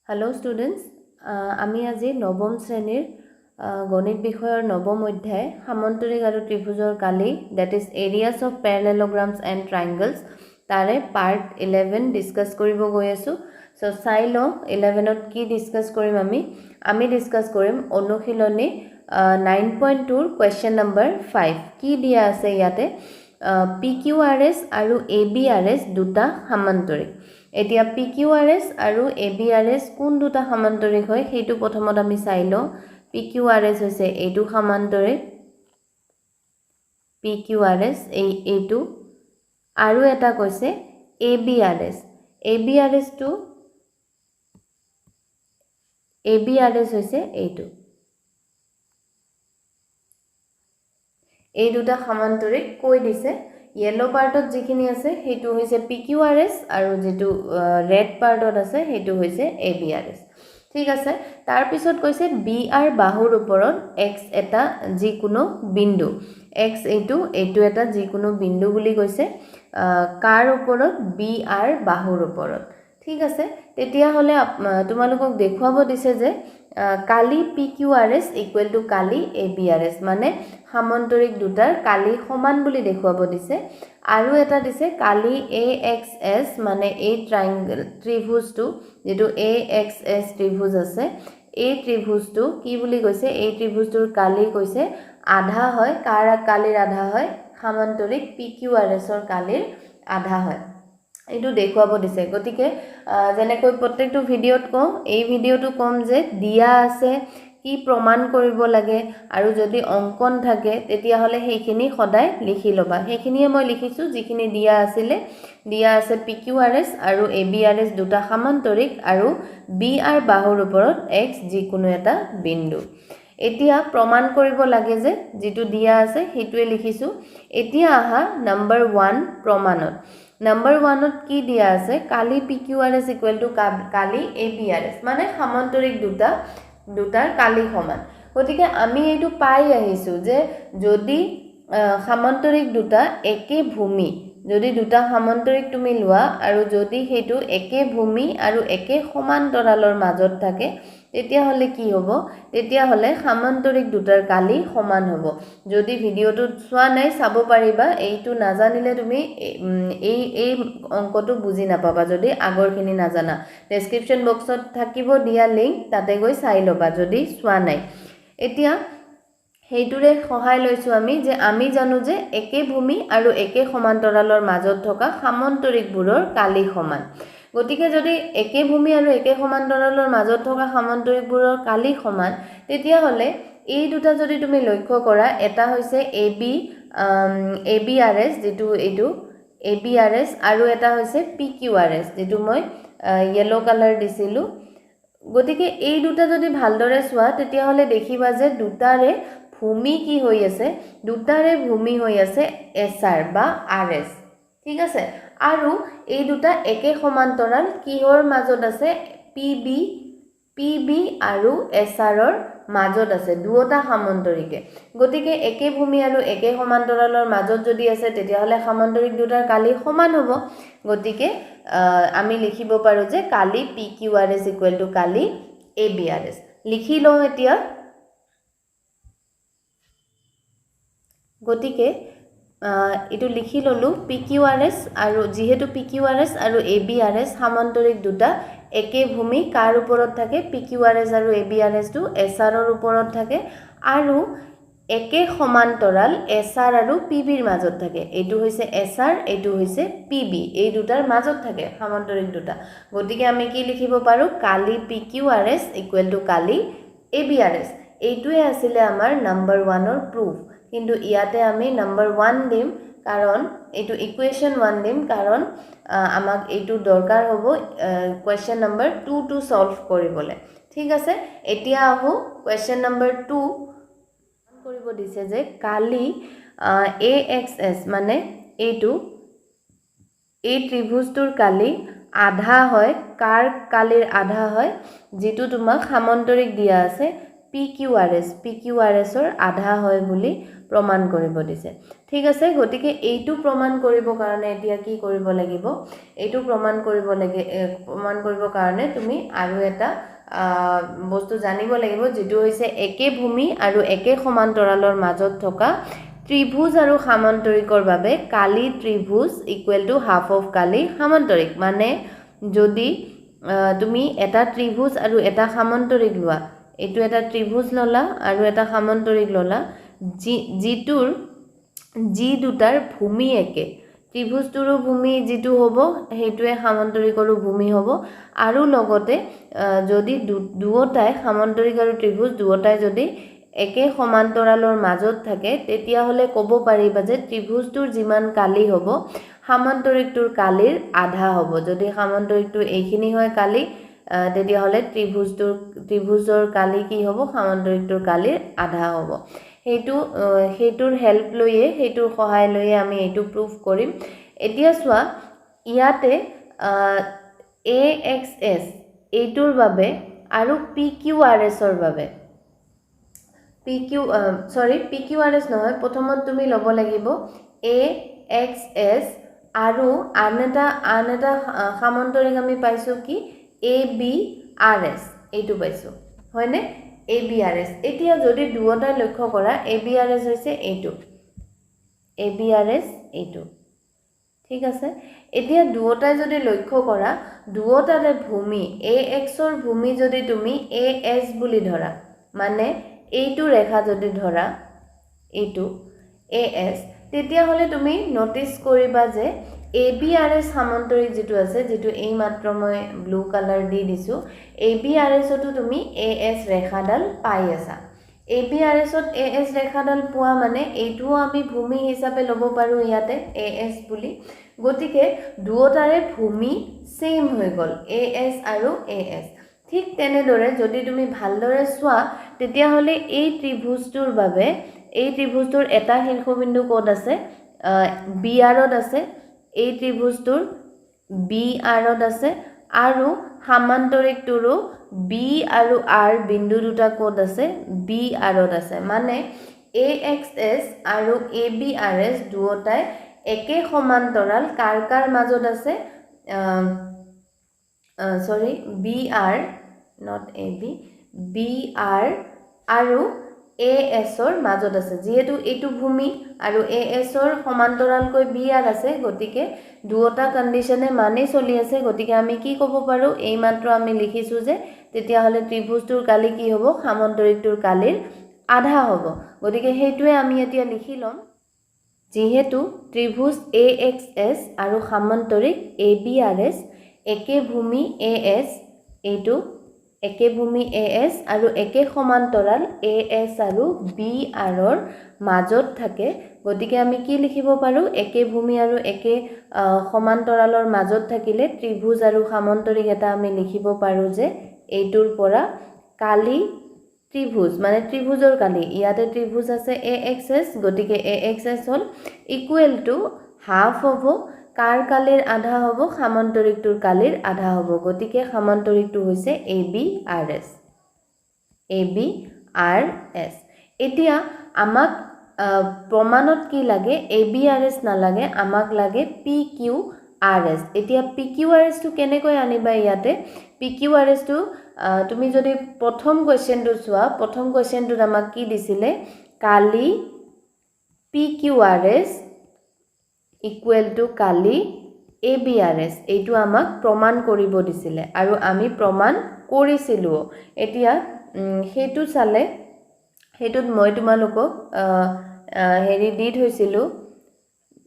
Hello' students, আমি আজি নৱম শ্ৰেণীৰ গণিত বিষয়ৰ নৱম অধ্যায় সামন্তৰিক আৰু ত্ৰিভুজৰ কালি, that is areas of parallelograms and triangles, তাৰে পাৰ্ট 11 ডিছকাছ কৰিব গৈ আছোঁ। চ' চাই লওঁ 11ত কি ডিছকাছ কৰিম আমি। আমি ডিছকাছ কৰিম অনুশীলনী 9.2ৰ কুৱেশ্যন নম্বৰ 5। কি দিয়া আছে ইয়াতে? পি কিউ আৰ এছ আৰু এ বি আৰ এছ দুটা সামান্তৰিক। এতিয়া পি কিউ আৰ এছ আৰু এ বি আৰ এছ কোন দুটা সামান্তৰিক হয়, সেইটো প্ৰথমত আমি চাই লওঁ। পি কিউ আৰ এছ হৈছে এইটো সামান্তৰিক, পি কিউ আৰ এছ এইটো। আৰু এটা কৈছে A B R S. A B R এছটো, A B R S হৈছে এইটো। এই দুটা সামান্তৰিক কৈ দিছে। য়েল্ল' পাৰ্টত যিখিনি আছে সেইটো হৈছে পি কিউ আৰ এছ আৰু যিটো ৰেড পাৰ্টত আছে সেইটো হৈছে এ বি আৰ এছ। ঠিক আছে। তাৰপিছত কৈছে বি আৰ বাহুৰ ওপৰত এক্স এটা যিকোনো বিন্দু। এক্স এইটো এটা যিকোনো বিন্দু বুলি কৈছে। কাৰ ওপৰত? বি আৰ বাহুৰ ওপৰত। ঠিক আছে। তেতিয়াহ'লে তোমালোকক দেখুৱাব দিছে যে কালি P Q R S equal to Kali A B R S, মানে সামন্তৰিক দুটাৰ কালি সমান বুলি দেখুৱাব দিছে। আৰু এটা দিছে কালি এ এক্স এছ, মানে এই ট্ৰাইংগল ত্ৰিভুজটো, যিটো এ এক্স এছ ত্ৰিভুজ আছে, এই ত্ৰিভুজটো কি বুলি কৈছে? এই ত্ৰিভুজটোৰ কালি কৈছে আধা হয়। কাৰ কালিৰ আধা হয়? সামন্তৰিক পি কিউ আৰ এছৰ কালিৰ আধা হয়। এইটো দেখুৱাব দিছে। গতিকে যেনেকৈ প্ৰত্যেকটো ভিডিঅ'ত কওঁ, এই ভিডিঅ'টো ক'ম যে দিয়া আছে কি প্ৰমাণ কৰিব লাগে আৰু যদি অংকন থাকে তেতিয়াহ'লে সেইখিনি সদায় লিখি ল'বা। সেইখিনিয়ে মই লিখিছোঁ যিখিনি দিয়া আছিলে। দিয়া আছে পি কিউ আৰ এছ আৰু এ বি আৰ এছ দুটা সামান্তৰিক আৰু বি আৰ বাহুৰ ওপৰত এক্স যিকোনো এটা বিন্দু। এতিয়া প্ৰমাণ কৰিব লাগে যে যিটো দিয়া আছে সেইটোৱে লিখিছোঁ। এতিয়া আহা নম্বৰ 1 প্ৰমাণত। নম্বৰ 1ত কি দিয়া আছে? কালি P Q R S equal to Kali A B R S, মানে সামন্তৰিক দুটাৰ কালি সমান। গতিকে আমি এইটো পাই আহিছোঁ যে যদি সামন্তৰিক দুটা একে ভূমি, যদি দুটা সামন্তৰিক তুমি লোৱা আৰু যদি সেইটো একে ভূমি আৰু একে সমান্তৰালৰ মাজত থাকে, তেতিয়াহ'লে কি হ'ব? তেতিয়াহ'লে সামন্তৰিক দুটাৰ কালি সমান হ'ব। যদি ভিডিঅ'টো চোৱা নাই চাব পাৰিবা। এইটো নাজানিলে তুমি এই অংকটো বুজি নাপাবা যদি আগৰখিনি নাজানা। ডেছক্ৰিপশ্যন বক্সত থাকিব দিয়া লিংক, তাতে গৈ চাই ল'বা যদি চোৱা নাই। এতিয়া সেইটোৰে সহায় লৈছোঁ আমি যে আমি জানো যে একে ভূমি আৰু একে সমান্তৰালৰ মাজত থকা সামন্তৰিকবোৰৰ কালি সমান। গতিকে যদি একে ভূমি আৰু একে সমান্তৰালৰ মাজত থকা সামন্তৰিকবোৰৰ কালি সমান, তেতিয়াহ'লে এই দুটা যদি তুমি লক্ষ্য কৰা, এটা হৈছে এ বি আৰ এছ, যিটো এইটো এ বি আৰ এছ, আৰু এটা হৈছে পি কিউ আৰ এছ, যিটো মই য়েল্ল' কালাৰ দিছিলোঁ। গতিকে এই দুটা যদি ভালদৰে চোৱা তেতিয়াহ'লে দেখিবা যে দুটাৰে ভূমি কি হৈ আছে? দুটাৰে ভূমি হৈ আছে এছ আৰ বা আৰ এছ। ঠিক আছে। আৰু এই দুটা একে সমান্তৰাল কিহৰ মাজত আছে? পি বি আৰু এছ আৰৰ মাজত আছে দুয়োটা সামন্তৰিকে। গতিকে একে ভূমি আৰু একে সমান্তৰালৰ মাজত যদি আছে তেতিয়াহ'লে সামন্তৰিক দুটাৰ কালি সমান হ'ব। গতিকে আমি লিখিব পাৰোঁ যে কালি P Q R S equal to Kali A B R S. লিখি লওঁ এতিয়া। গতিকে এইটো লিখি ল'লোঁ পি কিউ আৰ এছ, আৰু যিহেতু পি কিউ আৰ এছ আৰু এ বি আৰ এছ সামন্তৰিক দুটা একে ভূমি কাৰ ওপৰত থাকে? পি কিউ আৰ এছ আৰু এ বি আৰ এছটো এছ আৰৰ ওপৰত থাকে আৰু একে সমান্তৰাল এছ আৰ আৰু পি বিৰ মাজত থাকে। এইটো হৈছে এছ আৰ, এইটো হৈছে পি বি, এই দুটাৰ মাজত থাকে সামন্তৰিক দুটা। গতিকে আমি কি লিখিব পাৰোঁ? কালি P Q R S equal to Kali A B R S. এইটোৱে আছিলে আমাৰ নম্বৰ 1ৰ প্ৰুফ। কিন্তু ইয়াতে আমি নম্বৰ 1 দিম, কাৰণ এইটো ইকুৱেশ্যন 1 দিম, কাৰণ আমাক এইটো দৰকাৰ হ'ব কুৱেশ্যন নম্বৰ 2টো ছল্ভ কৰিবলৈ। ঠিক আছে। এতিয়া আহোঁ কুৱেশ্যন নম্বৰ 2। কৰিব দিছে যে কালি এ এক্স এছ, মানে এইটো, এই ত্ৰিভুজটোৰ কালি আধা হয়। কাৰ কালিৰ আধা হয়? যিটো তোমাক সামন্তৰিক দিয়া আছে P Q R S, P Q R এছৰ আধা হয় বুলি প্ৰমাণ কৰিব দিছে। ঠিক আছে, গতিকে এইটো প্ৰমাণ কৰিবৰ কাৰণে এতিয়া কি কৰিব লাগিব? এইটো প্ৰমাণ কৰিব লাগে, প্ৰমাণ কৰিবৰ কাৰণে তুমি আৰু এটা বস্তু জানিব লাগিব, যিটো হৈছে একে ভূমি আৰু একে সমান্তৰালৰ মাজত থকা ত্ৰিভুজ আৰু সামন্তৰিকৰ বাবে কালি ত্ৰিভুজ ইকুৱেল টু হাফ অফ কালি সামন্তৰিক। মানে যদি তুমি এটা ত্ৰিভুজ আৰু এটা সামন্তৰিক লোৱা, এইটো এটা ত্ৰিভুজ ল'লা আৰু এটা সামন্তৰিক ল'লা, যিটোৰ যি দুটাৰ ভূমি একে, ত্ৰিভুজটোৰো ভূমি যিটো হ'ব সেইটোৱে সামন্তৰিকৰো ভূমি হ'ব, আৰু লগতে যদি দুয়োটাই সামন্তৰিক আৰু ত্ৰিভুজ দুয়োটাই যদি একে সমান্তৰালৰ মাজত থাকে, তেতিয়াহ'লে ক'ব পাৰিবা যে ত্ৰিভুজটোৰ যিমান কালি হ'ব সামন্তৰিকটোৰ কালিৰ আধা হ'ব। যদি সামন্তৰিকটোৰ এইখিনি হয় কালি, তেতিয়াহ'লে ত্ৰিভুজৰ কালি কি হ'ব? সামন্তৰিকটোৰ কালিৰ আধা হ'ব। সেইটোৰ হেল্প লৈয়ে, সেইটোৰ সহায় লৈয়ে আমি এইটো প্ৰুফ কৰিম। এতিয়া চোৱা, ইয়াতে এ এক্স এছ এইটোৰ বাবে আৰু পি কিউ আৰ এছৰ বাবে, P Q sorry P Q R S নহয়, প্ৰথমত তুমি ল'ব লাগিব এ এক্স এছ আৰু আন এটা সামন্তৰিক আমি পাইছোঁ কি এ বি আৰ এছ, এইটো পাইছোঁ হয়নে? A B R S. এতিয়া যদি দুয়োটাই লক্ষ্য কৰা, এ বি আৰ এছ হৈছে এইটো, এ বি আৰ এছ এইটো, ঠিক আছে। এতিয়া দুয়োটাই যদি লক্ষ্য কৰা, দুয়োটাৰে ভূমি এ এক্সৰ ভূমি যদি তুমি এ এছ বুলি ধৰা, মানে এইটো ৰেখা যদি ধৰা এইটো এ এছ, তেতিয়াহ'লে তুমি ন'টিছ কৰিবা যে এ বি আৰ এছ সামন্তৰিক যিটো আছে, যিটো এইমাত্ৰ মই ব্লু কালাৰ দি দিছোঁ, এ বি আৰ এছতো তুমি এ এছ ৰেখাডাল পাই আছা। এ বি আৰ এছত এ এছ ৰেখাডাল পোৱা মানে এইটোও আমি ভূমি হিচাপে ল'ব পাৰোঁ ইয়াতে এ এছ বুলি। গতিকে দুয়োটাৰে ভূমি ছেইম হৈ গ'ল, এ এছ আৰু এ এছ। ঠিক তেনেদৰে যদি তুমি ভালদৰে চোৱা, তেতিয়াহ'লে এই ত্ৰিভুজটোৰ বাবে, এই ত্ৰিভুজটোৰ এটা শীৰ্ষবিন্দু ক'ত আছে? বি আৰত আছে। এই ত্ৰিভুজটোৰ বি আৰত আছে আৰু সামান্তৰিকটোৰো বি আৰু আৰ বিন্দু দুটা ক'ত আছে? বি আৰত আছে। মানে এ এক্স এছ আৰু এ বি আৰ এছ দুয়োটাই একে সমান্তৰাল কাৰ কাৰ মাজত আছে? Sorry, B R, not A B, B R আৰু এ এছৰ মাজত আছে। যিহেতু এইটো ভূমি আৰু এ এছৰ সমান্তৰালকৈ বি আৰ আছে, গতিকে দুয়োটা কণ্ডিশ্যনে মানি চলি আছে। গতিকে আমি কি ক'ব পাৰোঁ? এইমাত্ৰ আমি লিখিছোঁ যে তেতিয়াহ'লে ত্ৰিভুজটোৰ কালি কি হ'ব? সামন্তৰিকটোৰ কালিৰ আধা হ'ব। গতিকে সেইটোৱে আমি এতিয়া লিখি ল'ম। যিহেতু ত্ৰিভুজ এ এক্স এছ আৰু সামন্তৰিক এ বি আৰ এছ একে ভূমি এ এছ, এইটো একে ভূমি এ এছ আৰু একে সমান্তৰাল এ এছ আৰু বি আৰৰ মাজত থাকে, গতিকে আমি কি লিখিব পাৰোঁ? একে ভূমি আৰু একে সমান্তৰালৰ মাজত থাকিলে ত্ৰিভুজ আৰু সামন্তৰিক এটা আমি লিখিব পাৰোঁ যে এইটোৰ পৰা কালি ত্ৰিভুজ, মানে ত্ৰিভুজৰ কালি, ইয়াতে ত্ৰিভুজ আছে এ এক্স এছ, গতিকে এ এক্স এছ হ'ল ইকুৱেল টু হাফ হ'ব, কাৰ কালিৰ আধা হ'ব? সামন্তৰিকটোৰ কালিৰ আধা হ'ব। গতিকে সামন্তৰিকটো হৈছে A B R S, A B R S. এতিয়া আমাক প্ৰমাণত কি লাগে? এ বি আৰ এছ নালাগে, আমাক লাগে পি কিউ আৰ এছ। এতিয়া পি কিউ আৰ এছটো কেনেকৈ আনিবা? ইয়াতে পি কিউ আৰ এছটো তুমি যদি প্ৰথম কুৱেশ্যনটো চোৱা, প্ৰথম কুৱেশ্যনটোত আমাক কি দিছিলে? কালি P Q R S equal to Kali A B R S, এইটো আমাক প্ৰমাণ কৰিব দিছিলে আৰু আমি প্ৰমাণ কৰিছিলোঁও। এতিয়া সেইটো চালে, সেইটোত মই তোমালোকক হেৰি দি থৈছিলোঁ,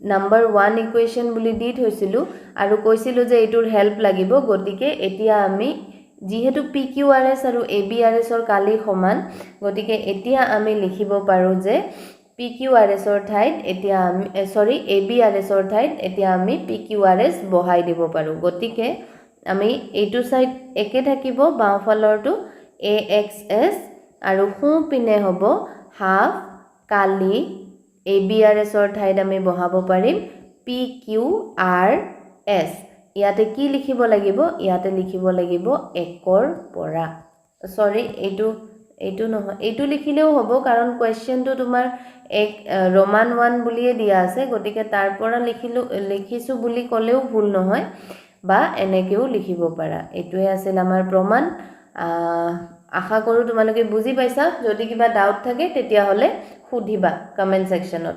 নাম্বাৰ 1 ইকুৱেশ্যন বুলি দি থৈছিলোঁ আৰু কৈছিলোঁ যে এইটোৰ হেল্প লাগিব। গতিকে এতিয়া আমি যিহেতু পি কিউ আৰ এছ আৰু এ বি আৰ এছৰ কালি সমান, গতিকে এতিয়া আমি লিখিব পাৰোঁ যে পি কিউ আৰ এছৰ ঠাইত এতিয়া আমি, চৰি, এ বি আৰ এছৰ ঠাইত এতিয়া আমি পি কিউ আৰ এছ বহাই দিব পাৰোঁ। গতিকে আমি এইটো ছাইড একে থাকিব, বাওঁফালৰটো এ এক্স এছ আৰু সোঁপিনে হ'ব half Kali A B R এছৰ ঠাইত আমি বহাব পাৰিম পি কিউ আৰ এছ। ইয়াতে কি লিখিব লাগিব? ইয়াতে লিখিব লাগিব একৰ পৰা, চৰি, এইটো এইটো নহয়, এইটো লিখিলেও হ'ব, কাৰণ কুৱেশ্যনটো তোমাৰ এক ৰোমান ওৱান বুলিয়ে দিয়া আছে। গতিকে তাৰ পৰা লিখিলোঁ, লিখিছোঁ বুলি ক'লেও ভুল নহয় বা এনেকৈও লিখিব পাৰা। এইটোৱে আছিল আমাৰ প্ৰমাণ। আশা কৰোঁ তোমালোকে বুজি পাইছা। যদি কিবা ডাউট থাকে, তেতিয়াহ'লে সুধিবা কমেণ্ট ছেকশ্যনত।